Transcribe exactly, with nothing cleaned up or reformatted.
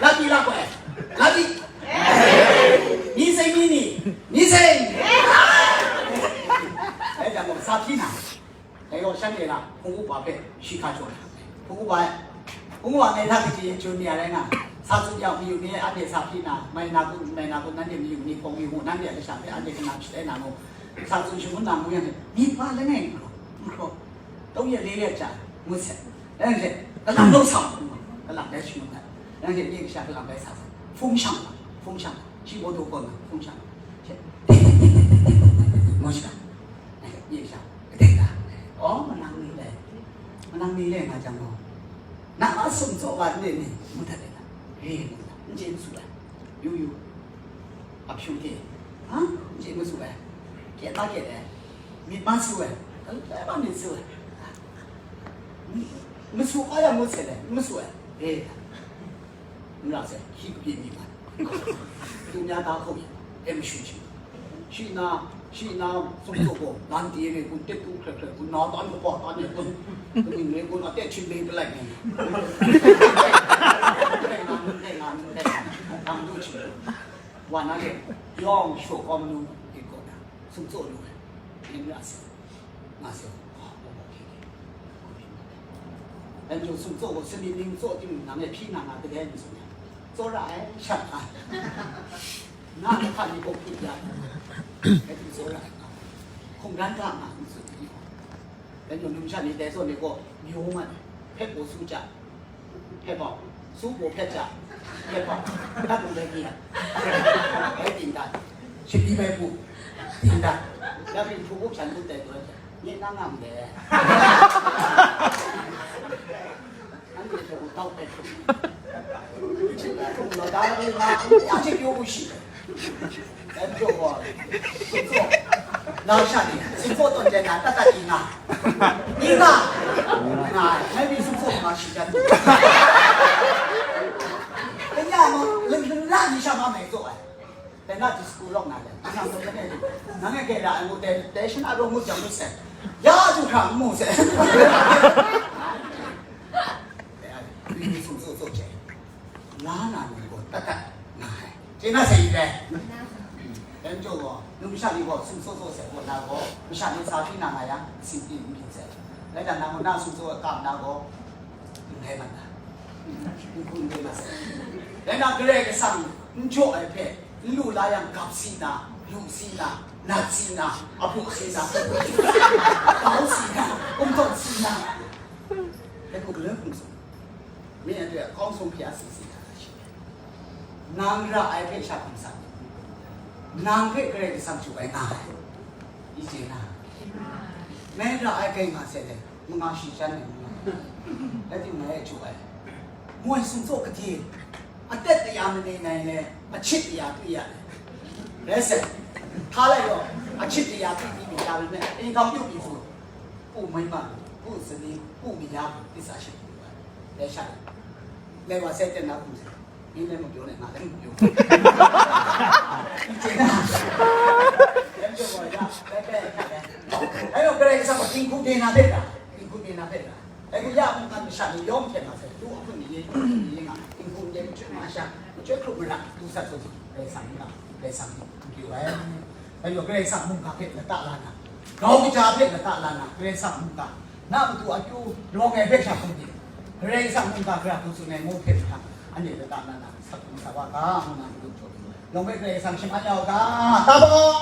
Lati la koi. Lati. Ni sai ni ni. Ni sai. Eh, jangan sakit na. Dai gaw shanhte na hpung upa hpe shi hka jaw na, hpung upa e, hpung upa ngai hta kaji yin chyu ni a rai nga, sa tsun yang mayu ni anhte sa hpyi na, mai na kun, mai na kun, nanhte mayu ni hpawng mayu mu, nanhte a kasha hpe anhte kanan shatai na mu, sa tsun shangun na mu yang, myit hpa langai n hkraw, n hkraw, tawng ya le ya ja, ngut sai, rai ngai, kalang nau sa mu, kalang rai shangun na, rai ngai, nye kasha kalang rai sa sa, hpung shang, hpung shang, shi gaw daw gaw na, hpung shang, she, ngu shi ga. Ye sha, kadai da? Oh, manang ni le. Manang ni le nga jang gaw, na a sum tsaw wa ni ni, mu dat le na. Re mu na, n chye n su ai. Yu yu. Ap shung hte. Ha? N chye n su ai. Kye ta kye ai. Myit ma su ai. Kalai ba myit su ai. Ma su ai ya mu se le, ma su ai. Re da. N ra sai, hkying kapye mi mat. Hkying ya da hkau yin, e mashu shi. Shi na, shi na, sumtsaw gaw, lan ti re kun, tet tu hkrai hkrai kun, na tan kapa tan e kun, kaning re kun, a tet hpyin me palai ni. Dai nga, dai nga, dai nga, dang du hpyin. Wa na le, yawng shaw kawm nu, e kaw na, sumtsaw lu ai, n ra sai. Nga se, ah, wa wa hkying hkying. Dai majaw sumtsaw gaw sumning ning tsaw timung nang e hpyi na nga, kadai ni tsun yang, tsawra ai, shat ai. Na, na hpa ni gaw hpyi ya, dai hpyi tsawra ai nga, hkungran ga nga, n tsun ni. Dai majaw numsha ni dai zawn ni gaw, myu man, hpe gaw su ja, hpe bau, su gaw hpe ja, hpe bau, dat lu dai ni a, dai ting dat, shapyi bai bu, ting dat, ya pyi hpu hpup shan bu dai gaw, Nye na ngam de. Anhte hte tau hpe hkrum. Hkrum law, da ni nga, ya hte pyaw u shi. Dai pyaw gaw, sumtsaw. Na sha ni, sumtsaw tawn de na, tat tat i nga. I nga. Nga, ngai pyi sumtsaw nga shi jan. Kanya ma, lung lung la ni sha ma mai tsaw ai. Dai na disco rock na le, nang nang nang ngai kai da ai ngu dai, dai shan a rawng ngut jang ngut sai, ya du hkra n mu sai. Dai ni sum tsaw tsaw chye, la na ni gaw tat tat nga ai. Chye na sai dai. Dai majaw gaw, nu masha ni gaw sum tsaw tsaw sai gaw na gaw, masha ni sa hpyi na nga yang, sing pyi n byin sai. Rai dan na gaw, na sum tsaw ai kam na gaw, n rai mat na. N hkun n rai mat sai. Rai na, Karai Kasang n jaw ai hpe, n lu la yang gap si na, lu si na, nat si na, abu si na, kau si na, kumtawn si na. Dai hku galoi hkum tsun. Myen a doi a kawng sung hpya si si na shi. Nang ra ai hpe sha hkum san. Nang hpe Karai Kasang chyu ai nga ai. I chye na. Ngai ra ai kai nga se le. Manga shi shan ai manga. Rai timung, ngai e chyu ai. Moi sumtsaw gade, atet aya manai nai le, achit aya kri ya le. Rai sai, hta lai gaw, achit aya kri di mi ya le, e gam yu mi hku, pu mai ma, pu sani, pu mi ya, di sa shi. Rai sha, lai wa sai ten na hkum sai. Ning rai mung pyaw na, nga rai mung pyaw. N chye na. Rai mung pyaw gaw, ya, rai rai rai rai. Ai gaw, Karai Kasang gaw dinghku de na hpe ra, dinghku de na hpe ra. Ai gaw, ya mungkan masha ni yawng hten ma sai, lu ahkun ni ye, ni ye nga, dinghku n de, machyoi masha, machyoi hkrup mara, lu sat sat, Karai Kasang ni nga, Karai Kasang ni n pyaw ai. Ai gaw, Karai Kasang mungga hpe lata la na, grau kaja hpe lata la na, Karai Kasang mungga, na matu akyu rawng ai hpe sha hkrum di, Karai Kasang mungga gara hku tsun ai ngu hpe mahtang, anhte lata la na, sa hkrum sa wa ga, ngu na matu jaw, yawng hpe Karai Kasang shaman ya u ga, ta gaw.